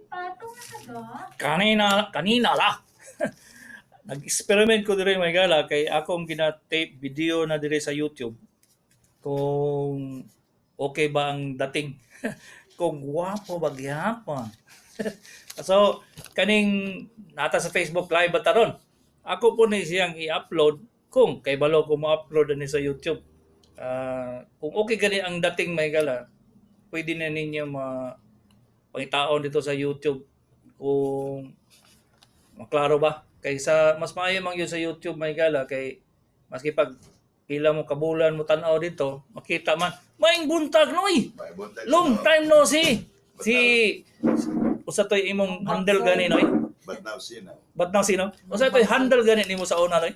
Nagpatong na ka, Dok? Kanina, kanina lah. Nag-experiment ko dire, mga higala, kay akong gina-tape video na dire sa YouTube kung okay ba ang dating. Kung gwapo ba gyapon. So, kaning nata sa Facebook Live ba taron? Ako po ni siyang i-upload kung kay balo ko mo-upload ani sa YouTube. Kung okay gani ang dating, mga higala, pwede na ninyo ma pangitaon dito sa YouTube kung maklaro ba. Kaysa mas maayo man yun sa YouTube, mga higala, kay maski pag pila mo kabulan mo tan-aw dito, makita man. Maayong buntag, Noy. May buntag. Long time no see. Si usa toy imong handle gani, Noy? But now see now. But now sino? Usa toy handle gani nimo sa una, Noy?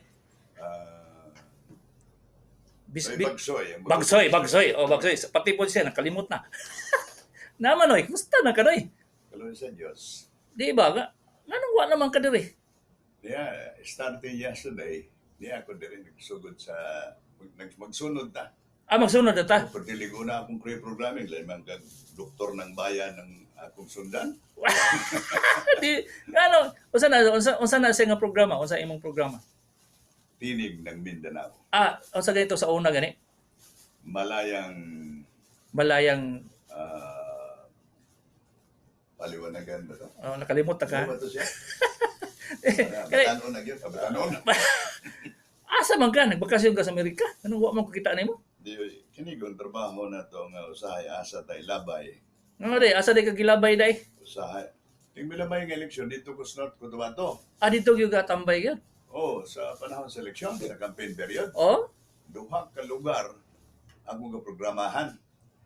May bagsoy. Ang Bagsoy, bagsoy. Oh, bagsoy. Pati po siya nakalimot na. Naman, Noy, kumusta na ka, Noy? Kaluoy sa Diyos. Di ba? Nganong wa naman ka diri? Yeah, starting yesterday, niya ako diri nagsugod sa magsunod ta. Ah, magsunod na ta. Pero dili ko na akong pre-programming, lahi man kag doktor ng bayan ng akong sundan. Di ngano, unsa na siya nga programa? Unsa imong programa? Tinig ng Mindanao. Ah, unsa ganito sa una gani? Malayang Malayang paliwanagan ba to? Oh, nakalimot na ka. Ano ba to siya? Kaya, Batanon na gyud, batanon. Asa man ka? Nagbakasyon ka sa Amerika? Anong wa man ko kita nimo? Di kini kung trabaho na to nga usahay asa tay labay. Nga day, asa day ka gilabay day? Usahay. Ting milabay nga eleksyon dito ko sa North Cotabato. Ah, dito gyud ka tambay gyud. Oh, sa panahon sa eleksyon, sa campaign period, Oh? duha ka lugar akong programahan.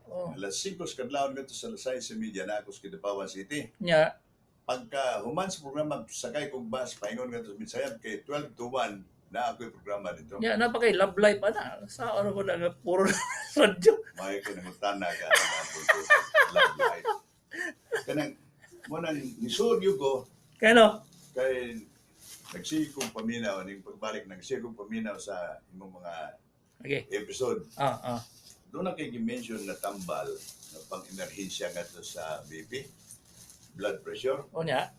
Oh. Alas 5 sa kadlawon ngadto sa alas 6:30 na ako sa Kidapawan City. Nya, Pagka human sa programa, sakay kog bus paingon ngadto sa Midsayap kay 12 to 1 na ako yung programa dito. Nya na pa kay love life ana. Sa ano ko na nga puro radyo. May kinangutana ka na love life. Kanang mo nang nisod yun ko Kaya no? kay nagsige kong paminaw ning pagbalik nagsige kong paminaw sa imong mga episode. Doon na kay gi-mention na tambal na pang-emerhensya ngadto sa BP, blood pressure. O nya.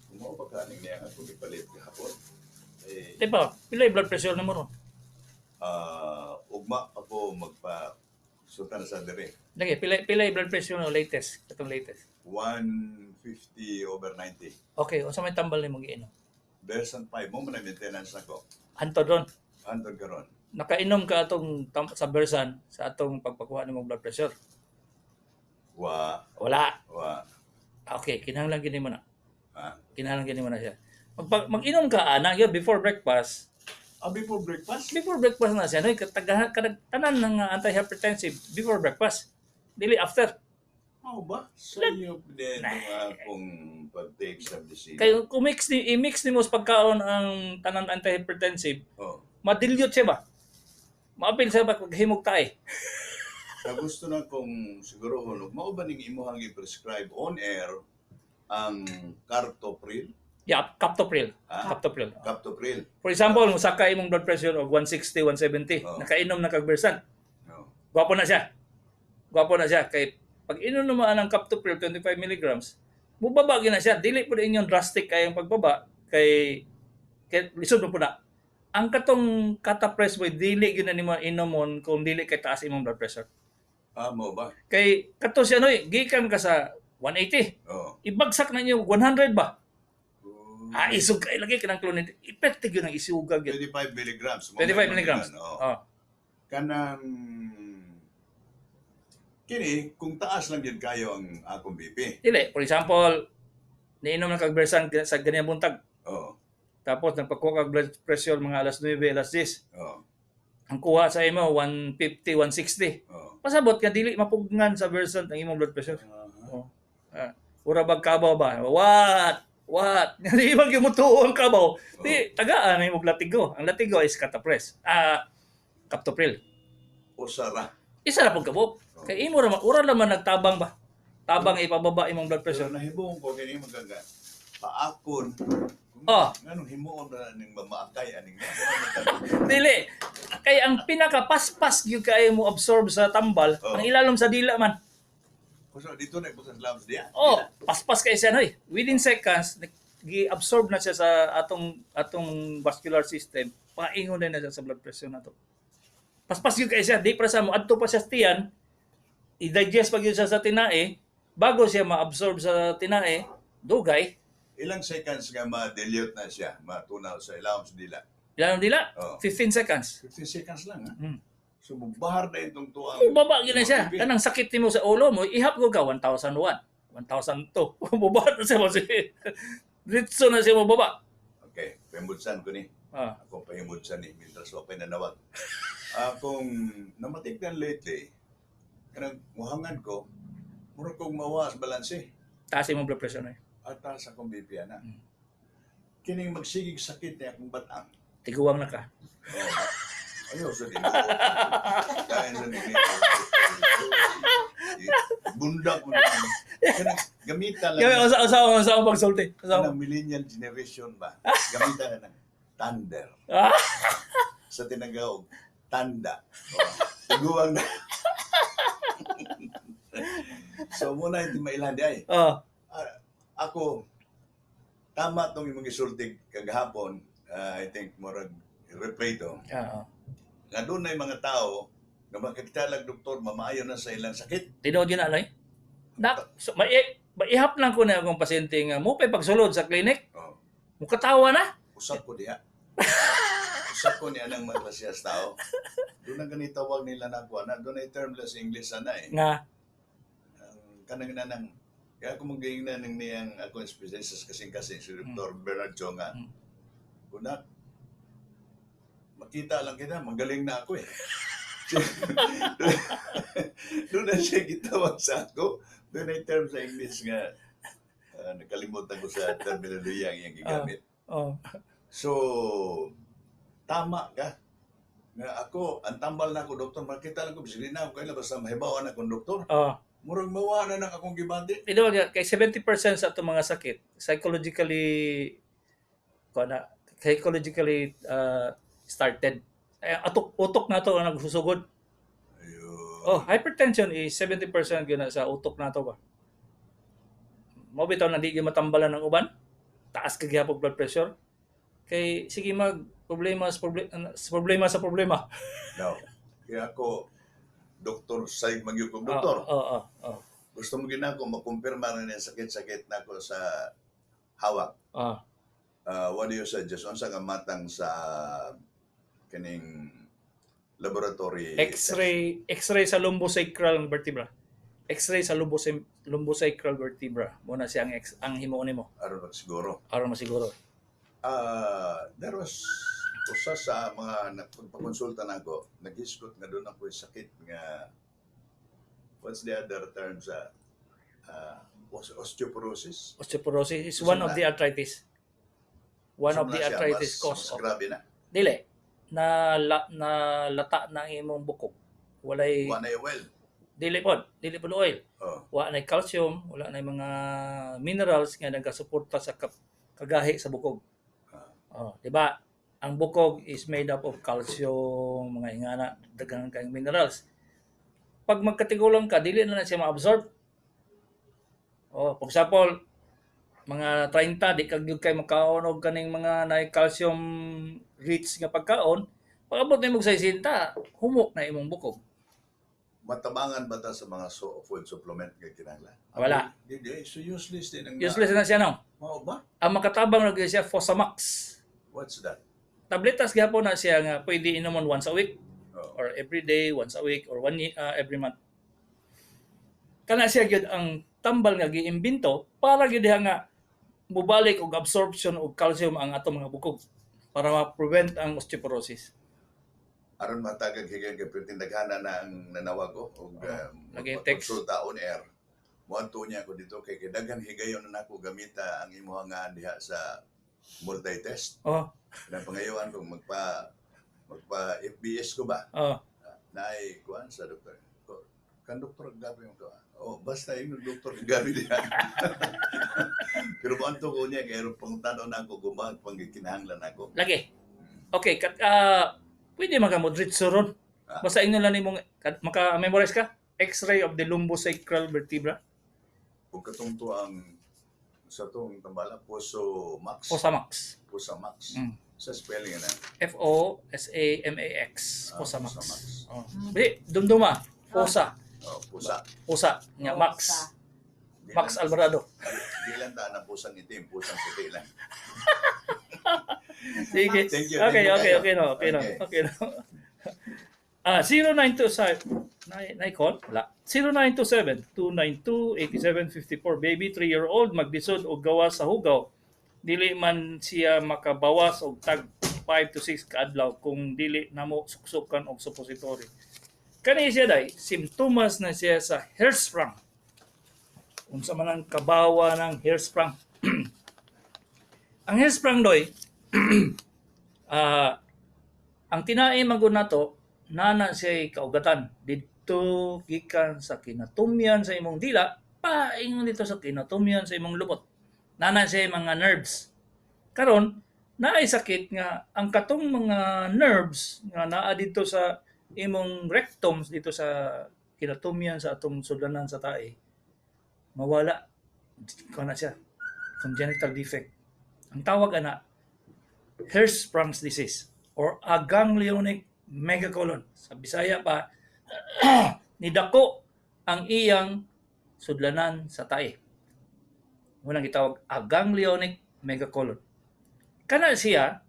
Kung mao pa kaning niya nga akong gipalit gahapon. Eh, Di ba? Pila yung blood pressure na mo ron? Ugma pa ko magpa sultan sa dire. Lagi, pila yung blood pressure no latest, katong latest? 150 over 90. Okay, unsa may tambal nimo giinom? Version 5 mo man ang maintenance nako. Hantod ron. Hantod karon. Nakainom ka atong sa Bersan sa atong pagpakuha nimong blood pressure? Wa. Wala. Wa. Okay, kinahanglan gini mo na. Ha? Kinahanglan gini mo na siya. Mag-inom ka ana yun before breakfast. Ah, before breakfast? Before breakfast na siya. No, katagahan kanag tanan ng antihypertensive before breakfast. Dili after. Mao ba? Sayop din ang akong pag-take sa medisina. Kay kung mix ni i-mix nimo sa pagkaon ang tanan antihypertensive, madilute siya ba? Maapil siya ba kung himog tae? Sa gusto na kong siguro ug mao ba ning imuhang i-prescribe on air ang Cartopril? Yeah, Captopril. Ah? Captopril. Captopril. For example, musaka imong blood pressure og 160, 170, nakainom na kag Bersan. Gwapo na siya. Gwapo na siya kay pag inom naman ang Captopril 25 milligrams, mubaba gyud na siya. Dili pud inyong drastic kayong pagbaba kay lisod mo pud na. Ang katong Catapres boy, dili gyud na nimo inomon kung dili kay taas imong blood pressure. Ah, mo ba? Kay kato siya, noy, gikan ka sa 180. Ibagsak na niyo 100 ba? Oh. Ah, isog kay lagi kanang clonidine. Effective yun ang isugag yun. 25 milligrams. Mo 25 may milligrams. Oo. Oh. Kanang kini kung taas lang gyud kayo ang akong BP. Dili, for example, niinom na kag Bersan sa ganyan buntag. Tapos nagpakuha kag blood pressure mga alas 9, alas 10. Ang kuha sa imo 150, 160. Pasabot ka dili mapugnan sa Bersan ang imong blood pressure. Oh. Ah, ura bag kabaw ba? What? What? Di ba gyud mo tuo ang kabaw? Di tagaan na imong latigo. Ang latigo is Catapres. Ah, Captopril. Usara. Isa ra pud kabuk. Kay imo ra man, ura naman nagtabang ba? Tabang ipababa imong blood Pero pressure. nahibuon ko kini magaga paakon. Kung nganong himuon na ning mamaakay aning Dili. Kay ang pinakapaspas gyud kay mo absorb sa tambal, ang ilalom sa dila man. So, dito na ibutang sa lawas diya. Oh, paspas kay siya, noy. Within seconds, gi-absorb na siya sa atong atong vascular system. Paingon na na siya sa blood pressure nato. Paspas gyud kay siya, di pa sa mo adto pa siya sa tiyan, i-digest pa gyud siya sa tinae, bago siya ma-absorb sa tinae, dugay. Ilang seconds nga ma-dilute na siya, matunaw sa ilawom sa dila? Ilan ang dila? Oh. 15 seconds. 15 seconds lang, ha? Hmm. So, bahar na itong tuang. Baba gyud na siya. Kanang sakit nimo sa ulo mo, ihap ko ka 1001, 1002. Baba na siya mo si. Diretso na siya mo baba. Okay, pahimutsan ko ni. Ah. Akong pahimutsan ni, mintras wa pa'y nanawag. Akong namatikdan lately, kanang muhangan ko, murag kong mawa sa balanse. Taas imong blood pressure na. At taas akong BP na. Kining magsigig sakit ni akong batang. Tiguang na ka. Oh, ayaw sa dinoo. Kain sa dinoo. Bundak mo na. Kanang gamitan lang. Kaya usa usa usa ang pagsulti. Usa. Kanang millennial generation ba? Gamitan na ng thunder. Ah! Sa tinagawag, tanda. Oh, tiguang na. So muna yung mailan di ay. Oh. Ah, ako, tama tong imong gisulti kagahapon, ah, I think murag replay to. Ah. Nga doon na yung mga tao nga makakita lang doktor, mamaayo na sa ilang sakit. Tinuod yun na, Noy. Na, so, maihap lang ko na akong pasyente nga mo pa'y pagsulod sa clinic, Oh, mukatawa na. usap ko diha. Usap ko niya ng mga klasiyas tao. Doon ang ganitawag nila na ako, ana. Doon ay termless English ana eh. Nga, Ang kanang nanang kaya ako mag-iingnan ng niyang ako specialist sa kasing-kasing si Dr. Bernard Chong nga. Kuna, makita lang kita, magaling na ako eh. Doon na siya gitawag sa ako. Doon ay term sa English nga nakalimutan ko sa terminolohiya ang iyang gigamit. So, tama ka. Nga ako, ang tambal na ako, doktor, makita lang ko, bisig na ako, kailan basta mahibawan akong doktor. Murag mawa na nang akong gibati. Tinuod yun, kay 70% sa atong mga sakit, psychologically, kuan na, psychologically started. Eh, atok, utok na to ang nagsusugod. Ayun. Oh, hypertension is 70% gyud na sa utok nato ba. Mao bitaw na di gyud matambalan ng uban. Taas ka gihapon blood pressure. Kay sige mag problema sa problema. No. Kaya ako, doktor, say magyud kong doktor. Oo. Gusto mo gina ako makumpirma na niya sakit-sakit na ako sa hawak. What do you suggest? Unsa nga matang sa kining laboratory X-ray X-ray sa lumbosacral vertebra. X-ray sa lumbosacral vertebra. Mo na siya ang himuon nimo. Aron siguro. Aron masiguro. Ah, there was usa sa mga nagpakonsulta nako, naghisgot nga doon ako sakit nga, what's the other term sa osteoporosis? Osteoporosis is one of the arthritis. One of So, the na siya, arthritis mas, cause mas of grabe na. Dili na la, na lata na ang imong bukog. Walay Wa na well. Dili pod oil. Wa na calcium, wala na mga minerals nga nagasuporta sa kagahi sa bukog. Oh, di ba? Ang bukog is made up of calcium, mga ingana, daghan kayong minerals. Pag magkatigulang ka, dili na na siya ma-absorb. Oh, for example, mga 30, di ka gyud kay makaon og kaning mga naay calcium rich nga pagkaon, pag abot nimo og 60, humok na imong bukog. Matabangan ba ta sa mga food supplement nga kinahanglan? Wala. Di, di, so useless din ang Useless na siya, no. Mao ba? Ang makatabang na gyud siya Fosamax. What's that? Tabletas gihapon na siya nga pwede inomon once a week or every day, once a week or every month. Kana siya gyud ang tambal nga giimbento para gyud diha nga mubalik og absorption og calcium ang atong mga bukog para ma-prevent ang osteoporosis. Aron matagag higayon kay perting daghana na ang nanawag ko og Lagi text. magpakonsulta on air. Moadto niya ako dito kay kay daghan higayon na nako gamita ang imuha nga diha sa multi-test. Kanang pangayuan kung magpa magpa FBS ko ba? Naay kuan sa doktor. Ko, kan doktor gabi mo ko. Oh, basta yung doktor gabi diha. Pero moadto ko niya kay aron pangtan-aw na ako gumag panggikinahanglan ako. Lagi. Okay, kat, pwede man ka mo diretso ron. Ah. Basta ingon lang nimong maka-memorize ka. X-ray of the lumbosacral vertebra. Ug katong to ang sa tong tambala, Poso Max. Fosamax. Fosamax. Sa spelling na. Fosamax. Ah, Fosamax. Fosamax. Oh. Di, dumduma. Fosa. Oh, pusa. Fosa. Nga, Max. Di Max lang- Alvarado. Di lang ta na pusang itim, pusang puti lang. Sige. Thank you, Okay, thank you okay, kayo. okay no, okay no. Okay. Okay no. Ah, 0927 na call? Wala. 0927 292 8754. Baby, 3-year-old, maglisod og gawas sa hugaw. Dili man siya makabawas og tag 5 to 6 kaadlaw kung dili namo suksukan og suppository. Kani siya day, simptomas na siya sa Hirschsprung. Unsa man ang kabawa ng Hirschsprung? Ang Hirschsprung doy, ang tinai man gud nato, nana siya kaugatan didto gikan sa kinatumyan sa imong dila paingon dito sa kinatumyan sa imong lubot. Nana siya mga nerves. Karon naay sakit nga ang katong mga nerves nga naa didto sa imong rectum, dito sa kinatumyan sa atong sudlanan sa tae, mawala kana siya, congenital defect. Ang tawag ana, Hirschsprung's disease or aganglionic megacolon. Sa Bisaya pa, nidako ang iyang sudlanan sa tae. Munang gitawag aganglionic megacolon. Kana siya,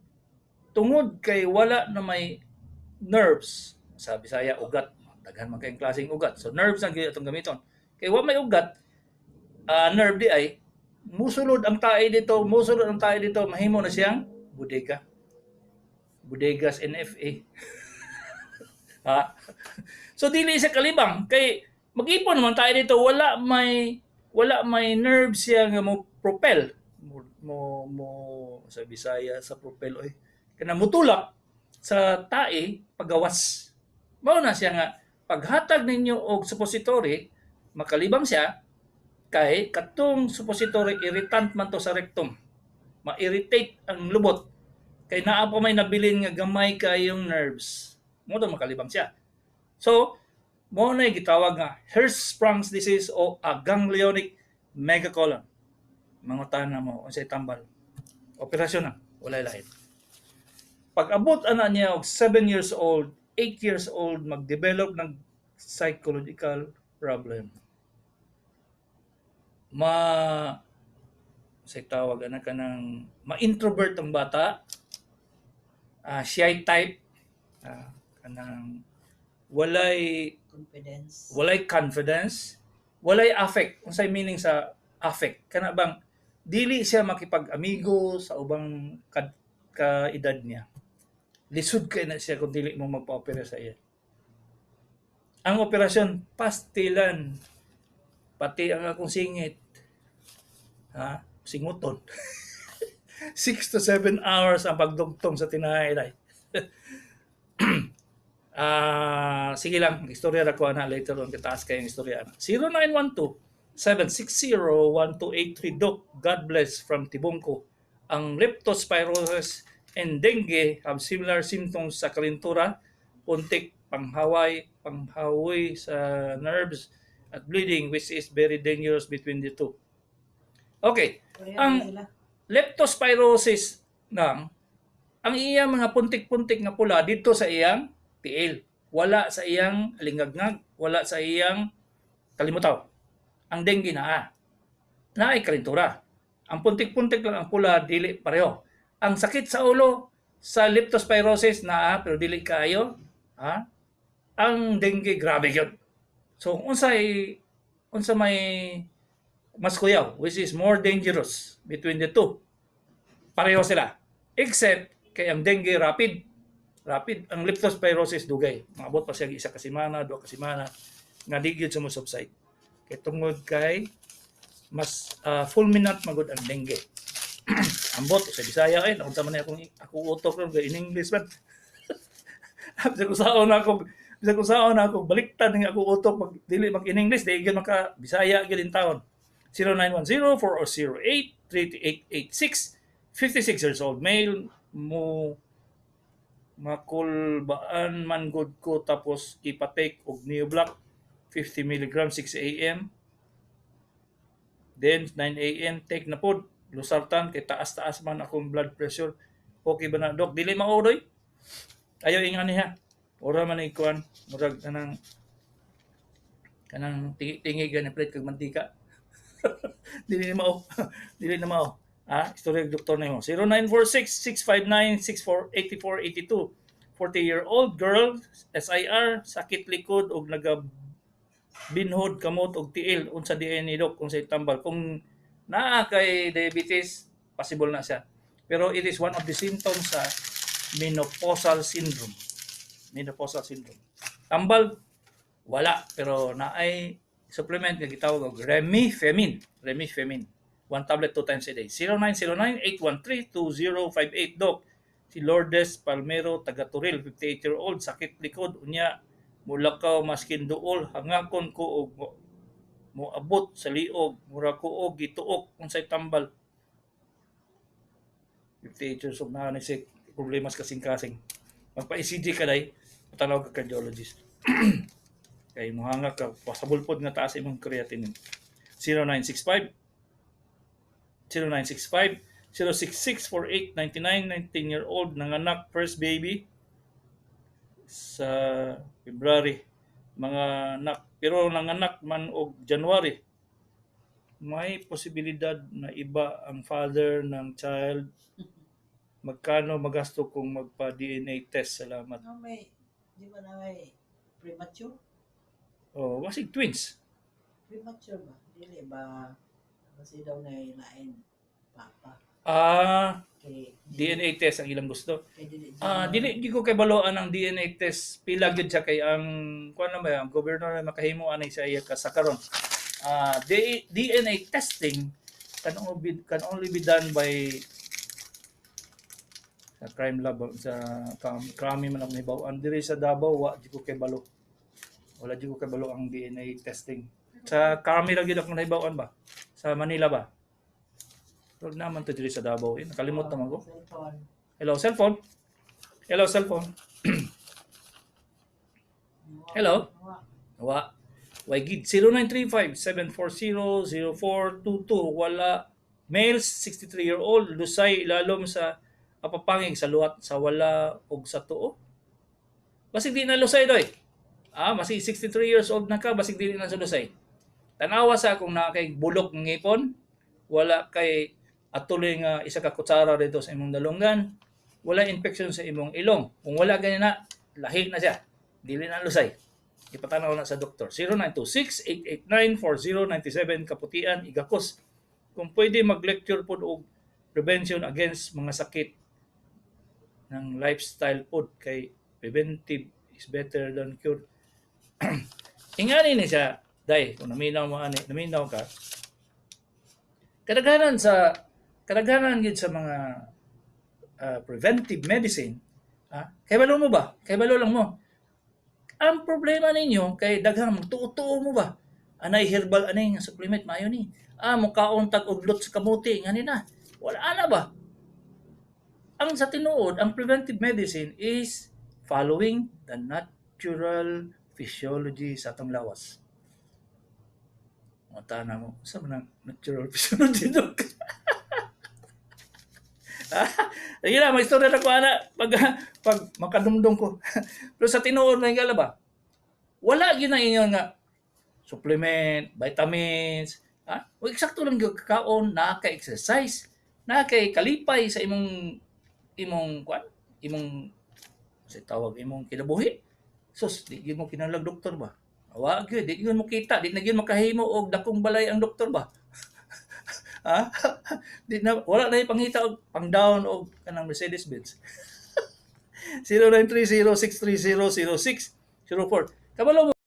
tungod kay wala na may nerves, sa Bisaya ugat, daghan man kayong klaseng ugat. So nerves ang atong gamiton. Kay wa may ugat, nerve di ay musulod ang tae dito, musulod ang tae dito, mahimo na siyang bodega. Bodegas NFA. Ha? So dili siya kalibang kay mag-ipon naman tayo dito, wala may nerves siya nga mo propel mo sa Bisaya sa propel oy, kana mutulak sa tae pagawas. Mao na siya nga paghatag ninyo og suppository, makalibang siya kay katong suppository irritant man to sa rectum, ma-irritate ang lubot kay naa pa may nabilin nga gamay kayong nerves mo to, makalibang siya. So mo na gitawag nga Hirschsprung's disease o aganglionic megacolon. Mangutan na mo unsay tambal. Operasyon na, walay lain. Pag abot ana niya og 7 years old, 8 years old, mag-develop ng psychological problem. Ma say tawag ana, kanang ma-introvert ang bata, shy type, kanang walay Confidence. Walay confidence, walay affect. Unsay meaning sa affect? Kana bang dili siya makipag-amigo sa ubang kaedad niya. Lisod kay na siya kung dili mo magpa-opera sa iya. Ang operasyon, pastilan. Pati ang akong singit. Ha? Singuton. 6 to 7 hours ang pagdugtong sa tinahay. Ah, sige lang, istorya ra ko ana later on, kitaas kayong istorya ana. 0912 760 1283. Doc, God bless from Tibungko. Ang leptospirosis and dengue have similar symptoms sa kalintura, puntik, panghaway, panghawoy sa nerves at bleeding, which is very dangerous between the two. Okay, Pareha ang sila. Leptospirosis nang ang iyang mga puntik-puntik nga pula dito sa iyang tiil. Wala sa iyang alingagngag, wala sa iyang kalimutaw. Ang dengue naa. Naay kalintura. Ang puntik-puntik lang ang pula, dili pareho. Ang sakit sa ulo sa leptospirosis naa pero dili kaayo. Ha? Ang dengue, grabe gyud. So unsay unsa may mas kuyaw, which is more dangerous between the two? Pareho sila. Except kay ang dengue rapid. Rapid. Ang leptospirosis dugay. Maabot pa siya isa ka semana, 2 ka semana nga di gyud sa mo subside. Kay tungod kay mas fulminant magud ang dengue. Ambot sa Bisaya eh, naunsa man akong ako utok ron kay in English man. Bisag kung saon na ako baliktad ng ako utok mag dili mag in English, di gyud maka Bisaya gyud in taon. 0910 4008 3886. 56 years old male, mo makulbaan man gud ko tapos ipatake og Neo Black. 50 milligram 6 a.m. Then 9 a.m. take na pod losartan kay taas-taas man akong blood pressure. Okay ba na, Dok? Dili mao doy. Ayaw ingan niya. Ora man ni kuan, murag kanang tingi-tingi gani plate kag mantika. Dili na mao. Dili na mao. Ah, istorya og doktor nimo. 0946-659-648482. 40-year-old girl, SIR, sakit likod og naga binhod kamot og tiil. Unsa diay ni, Dok? Unsay tambal? Kung naa kay diabetes, possible na siya. Pero it is one of the symptoms sa menopausal syndrome. Menopausal syndrome. Tambal wala, pero naay supplement nga gitawag og Remifemin. Remifemin. One tablet two times a day. 0909-813-2058. Doc, si Lourdes Palmero, taga Toril, 58-year-old, sakit likod, unya mulakaw maskin duol, hangakon ko og moabot sa liog, mura ko og gituok. Unsay tambal? 58 years old na ni si problema sa kasing-kasing. Magpa-ECG ka day, patanaw ka cardiologist. Kay muhanga ka, pasabol pod nga taas imong creatinine. 0965 0965 066 4899, 19-year-old, nanganak first baby sa February, mga anak, pero nanganak man og January. May posibilidad na iba ang father ng child. Magkano magasto kung magpa DNA test? Salamat. No, may, di ba na may premature? Oh, wasig twins. Premature ba? Dili ba? Kasi daw na lain papa. Ah. Kay, DNA test ang ilang gusto. Kay dili. Ah, dili di ko kay baloan ang DNA test. Pila gyud siya kay ang kuan na ba, ang governor na makahimo ani sa iya ka sa karon. Ah, DNA testing can only be done by sa crime lab, sa krami man ako nahibaw-an diri sa Davao. Wa di ko kay balo. Wala di ko kay balo ang DNA testing. Sa Krami lang gyud ako nahibaw-an ba? Sa Manila ba? Wag naman to diri sa Davao eh. Nakalimot naman ko. Cellphone. Hello, cellphone. Hello, cellphone. Hello? Wa. Wa. Waygid 0935-740-0422. Wala. Males, 63-year-old, lusay ilalom sa apapangig sa luwat sa wala og sa tuo. Basig di na lusay doy. Ah, masig 63 years old na ka, basig dili na sa lusay. Tanawa sa kung naa kay bulok ng ngipon, wala kay atuloy nga isa ka kutsara dito sa imong dalunggan, wala infection sa imong ilong. Kung wala gani na, lahi na siya. Dili na lusay. Ipatanaw na sa doktor. 0926-889-4097, Kaputian, Igakos. Kung pwede mag-lecture pod og prevention against mga sakit ng lifestyle pod kay preventive is better than cure. Ingani ni siya, day, kung naminaw mo ani, naminaw ka. Kadaghanan gid sa mga preventive medicine, ah, kay balo mo ba? Kay balo lang mo. Ang problema ninyo kay daghang magtuo-tuo mo ba? Anay herbal anay nga supplement maayo ni. Ah, mukaon tag og lot sa kamuti ngani na. Wala na ba? Ang sa tinuod, ang preventive medicine is following the natural physiology sa atong lawas. Mata na mo, sa man ang natural physiology, Dok? Ah, sige na, may istorya na ko ana pag makadumdum ko. Pero sa tinuod na higala ba? Wala gyud na inyo nga supplement, vitamins, ha? O eksakto lang gyud kakaon, naa ka exercise, naa kay kalipay sa imong kuan, imong sa tawag imong kinabuhi. Sus, di gyud mo kinahanglan doktor ba? Wa gyud, di gyud mo kita, di na gyud makahimo og dakong balay ang doktor ba? Ha? Di na, wala na pangita og pang down og kanang Mercedes Benz. 0930-630-0604. Kabalo mo.